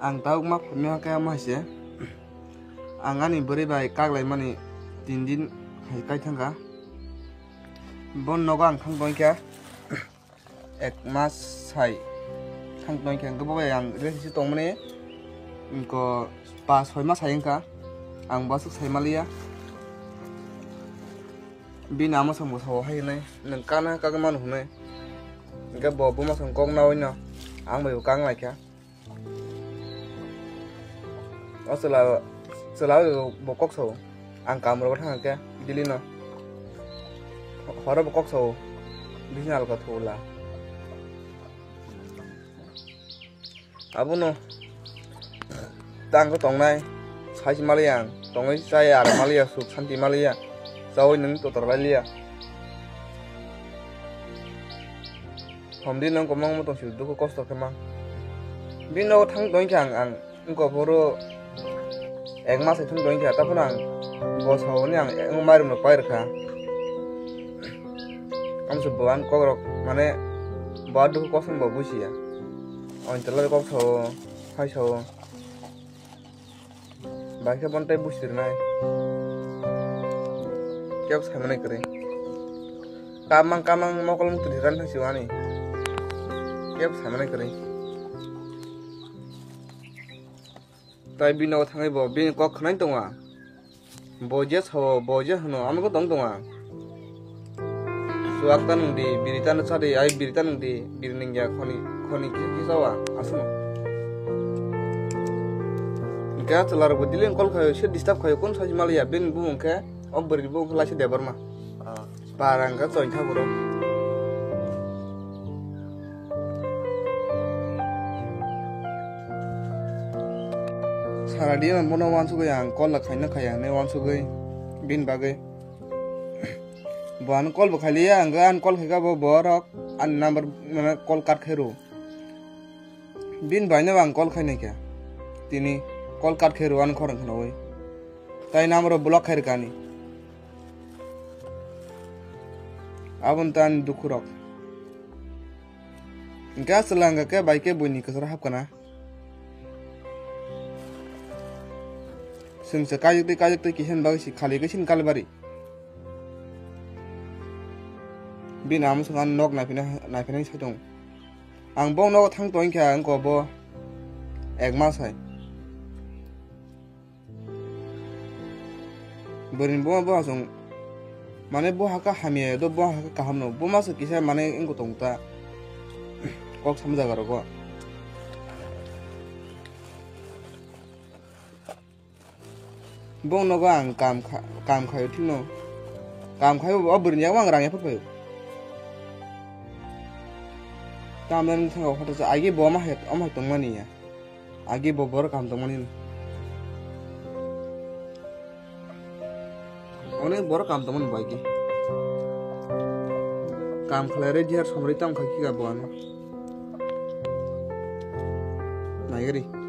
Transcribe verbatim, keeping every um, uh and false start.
Ang tabuk ma phaima khe ma hai se. Ang ani bwrwi bai kak laimani tin din hai kai thangkha. Bo nogo ang thang tongkha ek mas sai thang tongkha, hwnkhe bo bai ang relationship tongmani ko pas soi mas hai wngkha. Ang bo aswk sai maliya. Bini ama samung sao hai hwnwi, "Nwng kana kagwi mano," hwnwi. Hwnkhe bo buma samung kok naui no ang bai bo kang laikha. O chwla, chwla bo kok sao. Ang kaam rogo thang khe Delhi no. Horo bo kok sao. Bini alka thula. Abono tang khe tongnai. Sai maliya ang. Tongwi chai ar maliya, suk santi maliya. Chaui nwng totor lailiya. Homdi nang kwbangma tong si dukhu kosto khe ma. Bini nogo thang tong khe ang, ang wngkha phuru ek mas hai thang tong khe, ta phano ang bo sao hwnwi ang, ang mairum rok pai rwkha. Amso bo ani kok rok mane bo dukhu kosom bo bujiya. Oni tola kok sao, hai sao. Bai khe bono tei busi rwnai. Kebo sai manai kwrwi. Kamang kamang mokol mukti rirani thang siwani. Kebo sai manai kwrwi. Tai bini nogo thangwi bo bini kok khwnai tongo. Bo je sao, bo je hwno, amo khe tong tongo. Chuwak ta nwng di, biri ta no cha di, ai biri ta nwng di, biri nwng ya khoni, khoni khe khe chawa, aswkno. Hwnkhe a chwla rok bo daily call khaio, se disturb khaio, kun sachi maliya, bini bumung khe, o bwrwi ni bumung khe Lachi Debbarma. Ah. Para hwnkhe Choithaburo. Sara di bono uansugwi ang call khaina khaya hinwi uansugwi bini bagwi. Bo ano call bo khailiya, ang ani call khaikha bo borok ani number mane call cut khairw. Bini baino ang call khainaikha. Tini call cut khairw ani khorang khnaui. Tai number block khairwkha ani. Aboni ta ani dukhurok. Hwnkhe a chwla hwnkha khe bai khe buini kwcharo hapkhana. Chwngse kaijakti kaijakti kisa ni bagwi si khali khe sini kalbari. Bini amo swkang nok naiphinai, naiphinai sai tongo. Ang bo nogo thang tongkha wngkha bo ek mas hai. Bwrwini buma bo aswk mane bo hakha hamya do, bo hakha kaham no, bo masa kisa mane wngkha tong ta kok sama jaga rogo. Bo nogo ang kam kha-, kam khaio thikno, kam khaio o bwrwini yago ang rang yaphar paio. Tamni thangkha hota sa agi bo ma hai, omo hai tongmani ya. Agi bo borok kaham tongmani. Onek borok kaham tongmani bo agi. Kaham khlai rw di har somrwi tamo khai khe bo ano. Naigari.